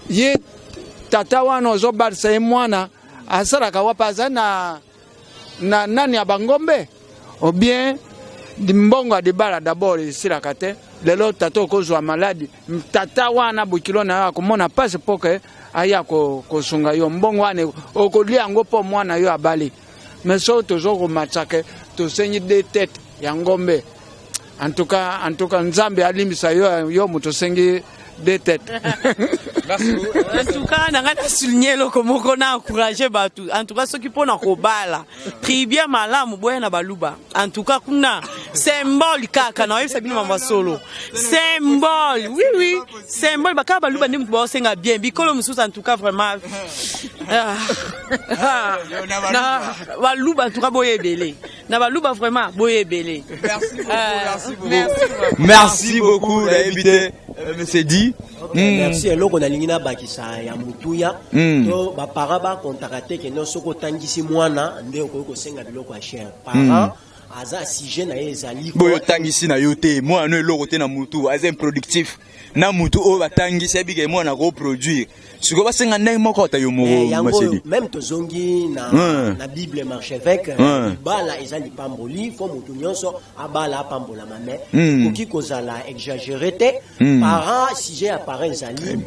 ye tata wana ozobalisa ye mwana asalaka wapi? Aza na nani ya bangombe ou bien mbongo ya libala d'abord esilaka te. Lelo tata okozwa maladi, tata wana bokilo na yo akomona mpasi mpo ke aya kosunga yo. Mbongo wana okolia yango mpo mwana yo abali. Mais soki tozo komatisa ke tosengi de tête ya ngombe, en tout cas, en tout cas, Nzambe alimbisa yo, yo moto osengi. Deux têtes. En tout cas, na ngai na souligne eloko moko, na encourage bato. En tout cas, soki mpona kobala tribu ya malamu, boya na Baluba. En tout cas, kuna symbole kaka na oyebisa bino mambo ya solo, symbole, oui, symbole bakaka Baluba nde moto baosenga bien. Bikolo mosusu, en tout cas, vraiment, ah, ah, na Baluba, en tout cas, boya ebele na Baluba, vraiment, boya ebele. Merci beaucoup. Merci beaucoup nayebi te, monsieur Di. Merci. Eloko nalingi nabakisa ya motuya, to baparent bakontaka te kende soki otangisi mwana nde okoki kosenga biloko ya cher. Parent aza sujet na ye ezali Boyo otangisi na yo te, mwana no eloko te na mutu, aza improductif. Na mutu oyo batangisi, ayebika mwana akoproduire, sikoyo basenga ndenge moko ata yo moko. Yango. Masedi. Même tozongi na, na Bible, marchevêque, libala eza lipamboli. Fo motu nyonso abala apambolama, mais ekoki kozala exagéré te. Parent, sujet ya parent ezali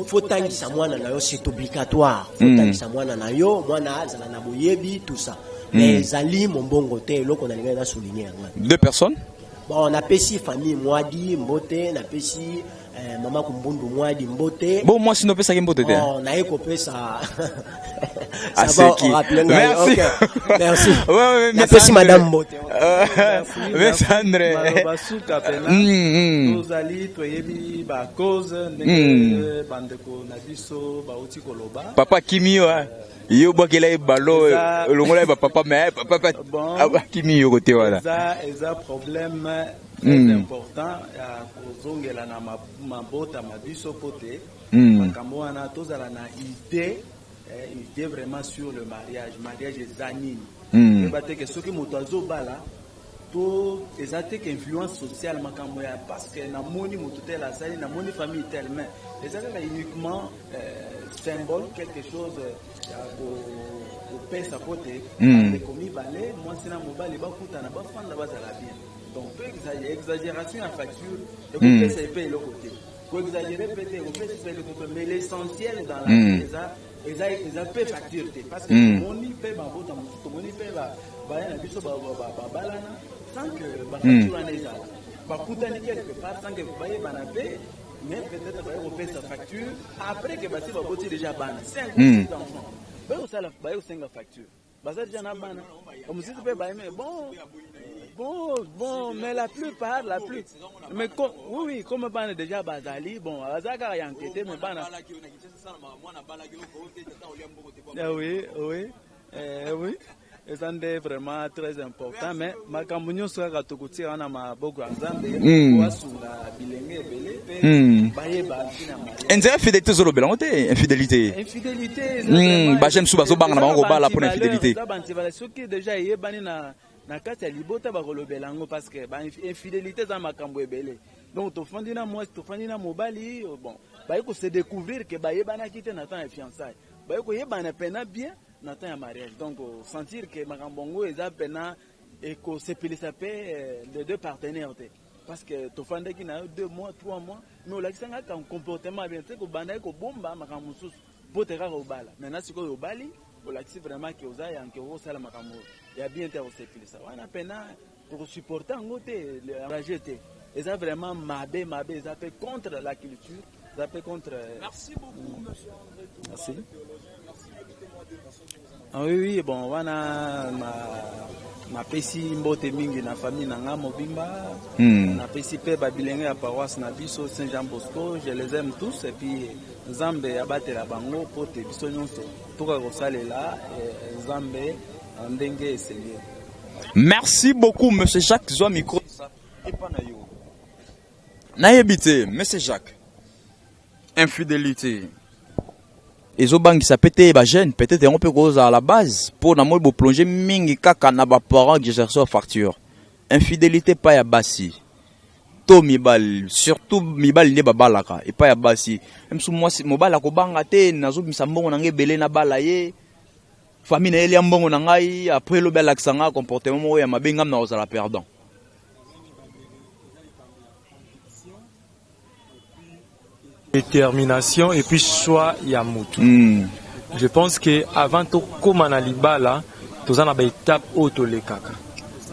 faut tangisa mwana na yo, c'est obligatoire. Faut tangisa mwana na yo, mwana azala na boyebi, tout ça, mais ezali mombongo te. Eloko nalingai na souligne yango. Deux personnes. Bon, napesi famille Mwadi mbote, napesi mama Kumbundu Mwadi mbote. Bon, mwasi nopesaki mbote te? Oh, naye kopesa. Aseki. Merci. Merci. Ouais, napesi madame mbote. Merci André. Maloba suka pena, tozali toyebi bacause ndenge bandeko na biso bauti koloba. Papa kimi yo, yo bwakela ye balo, olongola ye bapapa, mais papa akimi yo kote wana. Eza problème très important ya kozongela na mabota ma biso, po te makambo wana tozala na idée vraiment sur le mariage. Mariage eza nini? Oyeba te ke soki moto azobala to eza te ke influence sociale, makambo ya parce que namoni moto tel asali, namoni famille tel, mais eza kaka uniquement symbole, quelque chose ya kopesa po te bandeko mibale, mwasi na mobali, bakutana, bafanda, bazala bien. Donc to exagération ya facture ekopesa epe eloko te, koexagérer mpe te ekopesa mpe eloko te, mais l'essentiel dans la vie eza mpe facture te, parce que tomoni mpe babota mosusu, tomoni mpe baya na biso babalana sans que bafacture wana ezala, bakutani quelque part sans que bayebana mpe, mais peut-être baye kopesa facture après que basi baboti déjà bana, 5 ou 6 enfants, baye kosala, baye kosenga facture, baza déjà na bana mosusu mpe baye. Mais bon, mais la plupart, la plus, mais oui, comme bana déjà bazali, bon, baza kaka ya nkete, mais bana. Ah oui, eza nde vraiment très important, mais makambo nyonso kaka tokotia wana maboko ya Nzambe po asunga bilenge ebele mpe bayeba ntina mariage. Nzela infidélité ozolobela yango te, infidélité. Infidélité. Bajeune mosusu bazobanga na bango kobala mpona infidélité. Eza bantivaleur. Soki déjà eyebani na kati ya libota, bakolobela yango, parce que bainfidélité eza makambo ebele. Donc tofandi na mwasi, tofandi na mobali, bon, baye kose découvrir ke bayebanaki te na temps ya fiançaille, baye koyebana pena bien na temps ya mariage. Donc sentir ke makambo yango eza pena ekosepelisa mpe les deux partenaires te, parce que tofandaki na yo 2 mois, 3 mois, mais olakisanga kaka comportement bien te, kobandaki kobomba makambo mosusu mpo te kaka obala. Maintenant sikoyo obali, olakisi vraiment ke oza yanke, okosala makambo ya bien te ya kosepelisa wana, pena tokosupporte yango te, enragé te. Eza vraiment mabe, mabe, eza mpe contre la culture, eza mpe contre. Merci beaucoup, monsieur André. Merci. Ah oui, bon, wana napesi mbote mingi na famille na nga mobimba. Napesi mpe babilenge ya paroisse na biso Saint Jean Bosco, je les aime tous, et puis Nzambe abatela bango po te biso nyonso tokoka kosalela Nzambe na ndenge esengeli. Merci beaucoup, monsieur Jacques. Zwa micro epa na yo. Nayebi te, monsieur Jacques, infidélité ezobangisa pe te bajeune? Peut-être yango mpe kozala la base mpo na moi boplonge mingi kaka na baparent, exercice ya facture. Infidélité epai ya basi to mibali, surtout mibali nde babalaka epai ya basi mosu, mwasi mobali akobanga te, nazobimisa mbongo na ngai ebele, nabala ye, famille na ye elia mbongo na ngai, après elobi alakisa nga comportement moko ya mabe, ngam na kozala perdant. Détermination et puis choix ya mutu. Je pense que avant tokóma na libala, toza na baétape oyo tolekaka,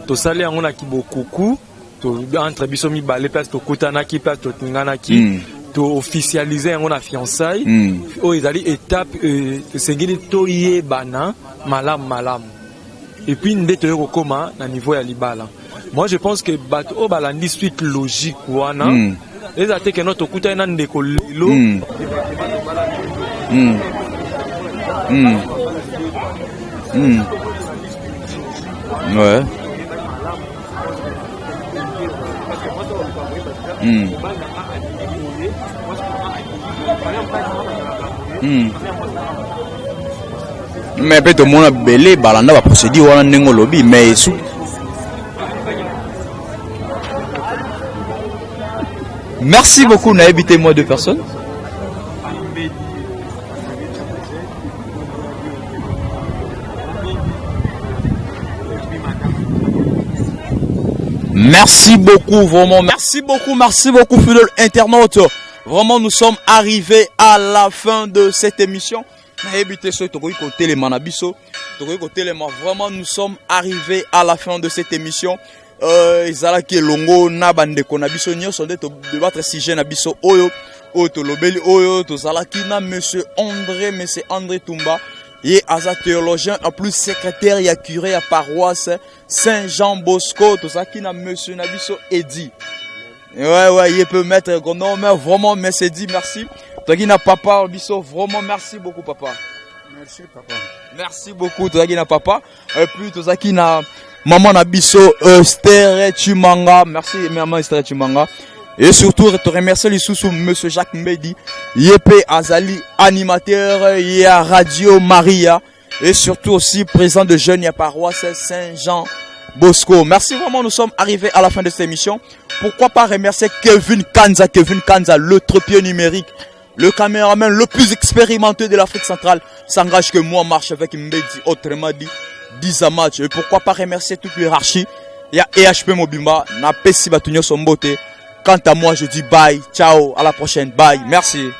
tosali yango na kibokuku. To, entre biso mibale, place tokutanaki, place totinganaki, toofficialize yango na fiançailles. Oyo ezali étape esengeli toyebana malamu malamu, et puis nde toyei kokóma na niveau ya libala. Moi, je pense que bato oyo balandi suite logique wana, ezala te keno tokutani na ndeko lelo. Mais mpe tomona bele balanda baprocédure wana ndenge olobi, mais esu. Merci beaucoup. Nayebi te, moi, deux personnes. Merci beaucoup, vraiment. Merci beaucoup, merci beaucoup, fidèle internaute. Vraiment, nous sommes arrivés à la fin de cette émission. Nayebi te soki tokoki kotelema na biso, tokoki kotelema. Vraiment, nous sommes arrivés à la fin de cette émission. Ezalaki elongo na bandeko na biso nyonso nde todébattre sujet na biso oyo oyo tolobeli oyo. Tozalaki na monsieur André Tumba, ye aza théologien, en plus secrétaire ya curé ya paroisse Saint Jean Bosco. Tozalaki na monsieur na biso Edi, ouais, il peut mettre non, mais vraiment, mais c'est dit, merci. Tozalaki na papa biso, vraiment merci beaucoup, papa. Merci, papa. Merci beaucoup. Tozalaki na papa et puis tozalaki na maman na biso Esther Chimanga. Merci, maman Esther Chimanga. Et surtout te remercier lisusu monsieur Jacques Mbedi, ye pe azali animateur ya Radio Maria et surtout aussi président de jeunes ya paroisse Saint-Jean Bosco. Merci vraiment, nous sommes arrivés à la fin de cette émission. Pourquoi pas remercier Kevin Kanza, Kevin Kanza, le trépied numérique, le caméraman le plus expérimenté de l'Afrique centrale, s'engage que moi marche avec Mbedi, autrement dit, 10 à match. Et pourquoi pas remercier toute l'hiérarchie. Il y a EHP Mobimba, na pesi bato nyonso mbote. Quant à moi, je dis bye, ciao, à la prochaine, bye, merci.